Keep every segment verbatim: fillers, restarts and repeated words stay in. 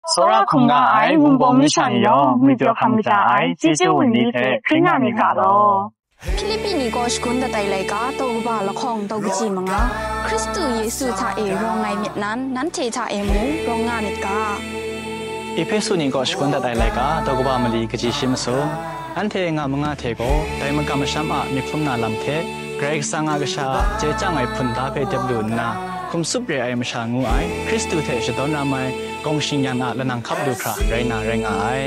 Tsawra hkungga ai Wunpawng masha ni yawng ngwipyaw hkam kata ai chyeju wunli hte hkring nga myit ga law. Hpilipi ni kaw shagun dat ai laika, daw kaba lahkawng daw kaji manga, Hkristu Yesu hta e rawng ai myit nan, nanhte hta e mung rawng nga myit ga. Ehpesu ni kaw shagun dat ai laika, daw kaba mali kaji shi masum, anhte nga manga hte gaw, dai magam masham a myit hkrum na lam hte, Karai Kasang a kasha a chye chyang ai hpun da hpe dep lu nna, hkum tsup re ai masha ngu ai, Hkristu hte shadawn ram ai, gawng shingyan a lanang hkap lu hkra rai na rai nga ai.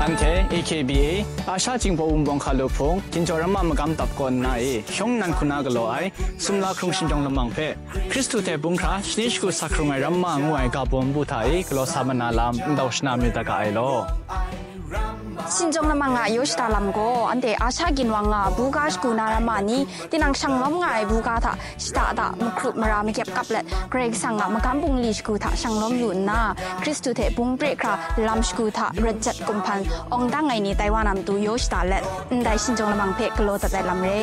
Anhte A K B A, Asha Jinghpaw Wunpawng Hkalu Hpung, Ginjaw Ramma Magam Dap Kaw Nna e, Shawng Nnan Hku Na galaw ai, Sumla Hkrung Shingjawng Lamang hpe, Hkristu hte bung hkra shani shagu sa hkrung ai ramma ngu ai ga baw npu hta e galaw sa mat na lam ndau shana mayu dat ga ai law. Shingjawng Lamang a yaw shada lam gaw, anhte Asha ginwang nga buga shagu na ramma ni, tinang shanglawm nga ai buga hta shada da mahkrup mara makyep kap let, Karai Kasang a magam bungli shagu hta shanglawm lu nna, Hkristu hte bung pre hkra lam shagu hta rat jat kumhpan awng dang ai ni tai wa na matu yaw shada let, ndai Shingjawng Lamang hpe galaw dat ai lam re.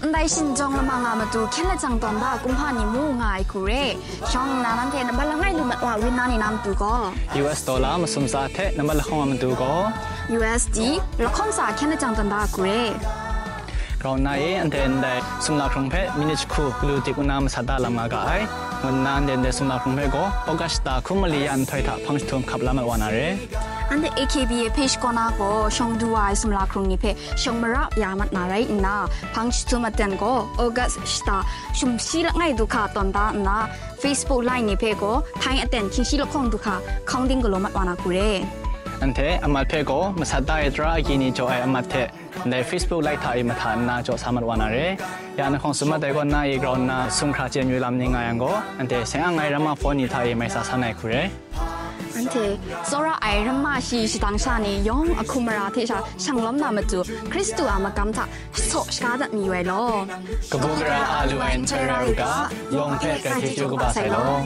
Ndai Shingjawng Lamang a matu hkyen lajang tawn da kumhpa ni mu nga ai hku re. Shawng nna nanhte nambat langai lu mat wa win na ni na matu gaw, U S dollar masum tsa hte nambat lahkawng a matu gaw, U S D lahkawng tsa hkyen lajang tawn da hku re. Grau nna e, anhte ndai sumla hkrung hpe minit jahku galu dik nna masat da lam nga ga ai. Ngu nna anhte ndai sumla hkrung hpe gaw August shata hkum mali ya nhtoi hta hpang jahtum hkap la mat wa na re. Anhte A K B A page kaw na gaw shawng du wa ai sumla hkrung ni hpe shawng mara ya mat na rai nna, hpang jahtum aten gaw August shata sumshi langai du hka tawn da nna, Facebook line ni hpe gaw hpai aten hkying shi lahkawng du hka hkawng ding galaw mat wa na hku re. Anhte amat hpe gaw masat da ai tara agyi ni jaw ai amat hte, ndai Facebook like hta e mahta nna jaw sa mat wa na re. Ya nahkawng tsun mat ai gaw, na e grau nna sumhkra chye mayu lam ni nga yang gaw, anhte seng ang ai ramma phone ni hta e mai sa san ai hku re. Anhte tsawra ai ramma shi shadang sha ni yawng a hkum mara hte sha shanglawm na matu, Hkristu a magam hta shasaw shaga dat mayu ai law. Kabu gara a lu ai nhtoi rai u ga, yawng hpe grai chyeju kaba sai law.